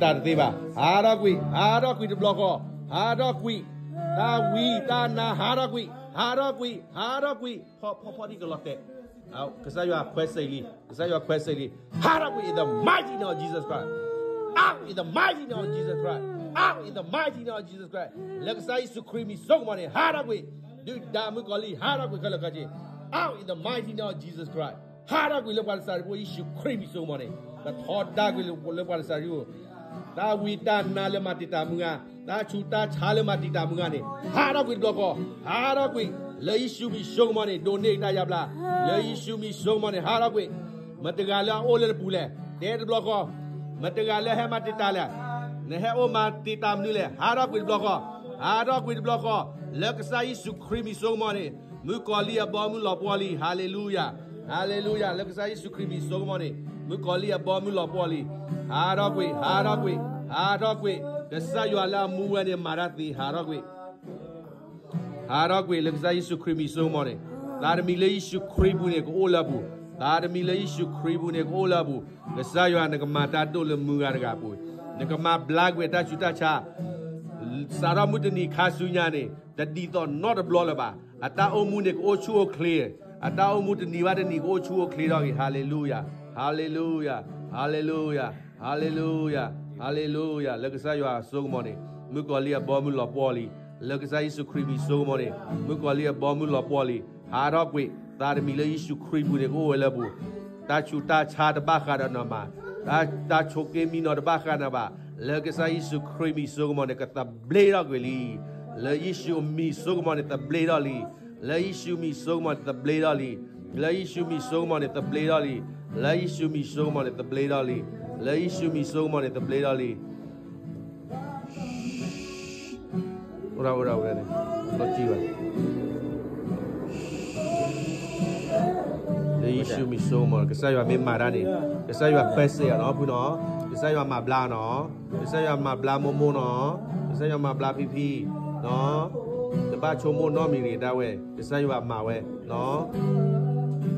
တၢ်တသ့ဘၣ်. ဟးထီၣ်ကွံာ်, ဟးထီၣ်ကွံာ်တဘျီဃီ, ဟးထီၣ်ကွံာ်, တၢ်ဝံတၢ်နါဟးထီၣ်ကွံာ်, ဟးထီၣ်ကွံာ်, ဟးထီၣ်ကွံာ်, ဖီဖီဖီထံကလီၤတဲာ်, ကစၢ်ယွၤခွဲးစ့ၢ်လံ, ကစၢ်ယွၤခွဲးစ့ၢ်လံ, ဟးထီၣ်ကွံာ် in the mighty name of Jesus Christ, out in the mighty name of Jesus Christ, out in the mighty name of Jesus Christ, လၢကစၢ်ယ့ၣ်ၡူးခရံာ်မံၤစိကမီၤန့ၣ် ဟးထီၣ်ကွံာ်, ဒုၣ်ဒါမုၣ်ကီၤလံၢ် ဟးထီၣ်ကွံာ်ခဲလၢာ်ခဲဆ့, out in the mighty name of Jesus Christ, ဟးထီၣ်ကွံာ်လၢပှၤလၢစၤရံဖိ ယ့ၣ်ၡူးခရံာ်မံၤစိကမီၤန့ၣ်, ပထီဒါကွံာ်လၢပှၤလၢစၤရံဖိ တၢ်ဝံတၢ်နါလၢမၤတံာ်တာ်မုၢ်ဂၤ, တၢ်ဆူးတၢ်ဆါလၢမၤတံာ်တာ်မုၢ်ဂၤန့ၣ် ဟးထီၣ်ကွံာ်တဘျီဃီ, ဟးထီၣ်ကွံာ်, လၢယ့ၣ်ၡူးမံၤစိကမီၤန့ၣ် ဒိးန့ၢ်တၢ်ယါဘျါ, လၢယ့ၣ်ၡူးမံၤစိကမီၤန့ၣ် ဟးထီၣ်ကွံာ်, မတဂၤလၢအအိၣ်လၢတပူၤလဲၣ်, တဲတဘျီဃီ, မတဂၤလၢဟဲမၤတံာ်တာ်လဲၣ်, နဟဲအိၣ်မၤတံာ်တာ်မနုၤလဲၣ်, ဟးထီၣ်ကွံာ်တဘျီဃီ, ဟးထီၣ်ကွံာ်တဘျီဃီ, လၢကစၢ်ယ့ၣ်ၡူးခရံာ်မံၤစိကမီၤန့ၣ်, မုၣ်ကီၤလံၢ်အဘီမုၢ်လီၤပှီၢ်လံ, ဟၤလ့လူယၤ, ဟၤလ့လူယၤ, လၢကစၢ်ယ့ၣ်ၡူးခရံာ်မံၤစိကမီၤန့ၣ်, မုၣ်ကီၤလံၢ်အဘီမုၢ်လီၤပှီၢ်လံ, ဟးထီၣ်ကွံာ်, ဟးထီၣ်ကွံာ်, ဟးထီၣ်ကွံာ်, ကစၢ်ယွၤလၢအမူဝဲန့ၣ် မၤတၢ်သ့, ဟးထီၣ်ကွံာ် ဟးထီၣ်ကွံာ်လၢကစၢ်ယ့ၣ်ၡူးခရံာ်မံၤစိကမီၤန့ၣ်, သးတမံၤလၢယ့ၣ်ၡူးခရံာ်ပူၤန့ၣ် ကအိၣ်လၢအပူၤ, သးတမံၤလၢယ့ၣ်ၡူးခရံာ်ပူၤန့ၣ် ကအိၣ်လၢအပူၤ, ကစၢ်ယွၤနကမၤတၢ်ဒိၣ်လၢမုၢ်ဂၤတဂၤအပူၤ, နကမၤဘျါကွံာ်တၢ်ဆူးတၢ်ဆါ, စးထီၣ်မုၢ်တနံၤခါဆူညါန့ၣ် တဒ်သိးနီတဘျီလၢၤဘၣ်, အတၢ်အိၣ်မူန့ၣ် ကအိၣ်ဆူၣ်အိၣ်ချ့, အတၢ်အိၣ်မူတနံၤဘၣ်တနံၤ ကအိၣ်ဆူၣ်အိၣ်ချ့ထီၣ်က့ၤ, ဟၤလ့လူယၤ, ဟၤလ့လူယၤ, ဟၤလ့လူယၤ, ဟၤလ့လူယၤ, ဟၤလ့လူယၤ, လၢကစၢ်ယွၤအစိကမီၤန့ၣ်, မုၣ်ကီၤလံၢ်အဘီမုၢ်လီၤပှီၢ်လံ, လၢကစၢ်ယ့ၣ်ၡူးခရံာ်မံၤစိကမီၤန့ၣ်, မုၣ်ကီၤလံၢ်အဘီမုၢ်လီၤပှီၢ်လံ, ဟးထီၣ်ကွံာ်, သးတမံၤလၢယ့ၣ်ၡူးခရံာ်ပူၤန့ၣ် ကအိၣ်ဝဲလၢအပူၤ, တၢ်ဆူးတၢ်ဆါတဘၣ်ဃးဒီးနၤဘၣ်, တၢ်ဆိးက့မံနီၤတဘၣ်ဃးနၤဘၣ်, လၢကစၢ်ယ့ၣ်ၡူးခရံာ်မံၤစိကမီၤန့ၣ် ကသဘျ့ထီၣ်ကွံာ်လံ, လၢယ့ၣ်ၡူးမံၤစိကမီၤန့ၣ် သဘျ့ထီၣ်လံ, လၢယ့ၣ်ၡူးမံၤစိကမီၤန့ၣ် သဘျ့ထီၣ်လံ, လၢယ့ၣ်ၡူးမံၤစိကမီၤန့ၣ် သဘျ့ထီၣ်လံ, လၢယ့ၣ်ၡူးမံၤစိကမီၤန့ၣ် သဘျ့ထီၣ်လံ, လၢယ့ၣ်ၡူးမံၤစိကမီၤန့ၣ် သဘျ့ထီၣ်လံ, အိၣ်ဒၣ်ဝဲဒၣ်ဝဲန့ၣ်, လီၤကံဘၣ်, လၢယ့ၣ်ၡူးမံၤစိကမီၤ, ကစၢ်ယွၤမ့ၢ်မၤတၢ်န့ၣ်, ကစၢ်ယွၤခွဲးစ့ၢ်အီၤနီၤ, ဖုနီၤ, ကစၢ်ယွၤမၤဘျါနီၤ, ကစၢ်ယွၤမၤဘျါမိၢ်မိၢ်နီၤ, ကစၢ်ယွၤမၤဘျါဖံဖံ, တဘၣ်ဆိကမိၣ်နီတမံၤတဂ့ၤဒၣ်ဝဲ, ကစၢ်ယွၤမၤဝဲ,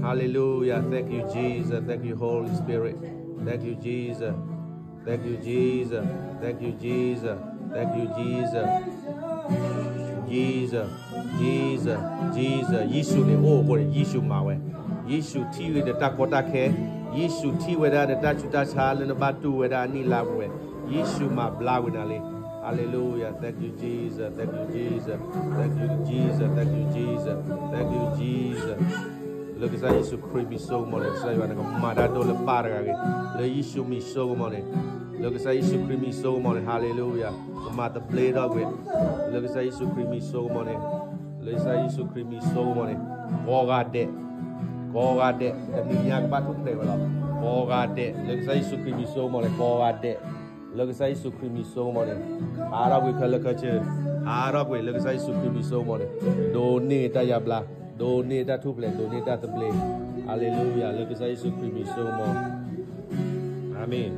Hallelujah, thank you Jesus, thank you Holy Spirit, thank you Jesus, thank you Jesus, thank you Jesus, thank you Jesus, Jesus, Jesus, Jesus, ယ့ၣ်ၡူးန့ၣ်အိၣ်အဃိန့ၣ် ယ့ၣ်ၡူးမၤဝဲ, ယ့ၣ်ၡူးထံၣ်ဂ့ၤနတၢ်ကီတၢ်ခဲ, ယ့ၣ်ၡူးထံၣ်ဝဲဒၣ်နတၢ်ဆူးတၢ်ဆါလၢနဘၣ်တူၢ်ဝဲဒၣ်အနံၣ်လါပူၤဝဲ, ယ့ၣ်ၡူးမၤဘျါဝဲနၤလံ, Hallelujah, thank you Jesus, thank you Jesus, thank you Jesus, thank you Jesus, thank you Jesus, လၢကစၢ်ယ့ၣ်ၡူးခရံာ်မံၤစိကမီၤန့ၣ် ကစၢ်ယွၤန့ၣ်ကမၤတၢ်ဒိၣ်လၢပၢ်တဂၤဂ့ၤ, လၢယ့ၣ်ၡူးမံၤစိကမီၤန့ၣ်, လၢကစၢ်ယ့ၣ်ၡူးခရံာ်မံၤစိကမီၤန့ၣ်, Hallelujah, ကမၤသဘျ့ထီၣ်ကွံာ်, လၢကစၢ်ယ့ၣ်ၡူးခရံာ်မံၤစိကမီၤန့ၣ်, လၢကစၢ်ယ့ၣ်ၡူးခရံာ်မံၤစိကမီၤန့ၣ်, ကိးဂၤဒဲး, ကိးဂၤဒဲး, တနံၤညါကဘၣ်ထူၣ်ဖျဲးဝဲလီၤ, ကိးဂၤဒဲး, လၢကစၢ်ယ့ၣ်ၡူးခရံာ်မံၤစိကမီၤန့ၣ် ကိးဂၤဒဲး, လၢကစၢ်ယ့ၣ်ၡူးခရံာ်မံၤစိကမီၤန့ၣ်, ဟးထီၣ်ကွံာ်ခဲလၢာ်ခဲဆ့, ဟးထီၣ်ကွံာ်လၢကစၢ်ယ့ၣ်ၡူးခရံာ်မံၤစိကမီၤန့ၣ်, ဒိးန့ၢ်တၢ်ယါဘျါ, ဒိးန့ၢ်တၢ်ထူၣ်ဖျဲး, ဒိးန့ၢ်တၢ်သဘျ့, Hallelujah, လၢကစၢ်ယ့ၣ်ၡူးခရံာ်မံၤစိကမီၤ, အၤမ့ၣ်.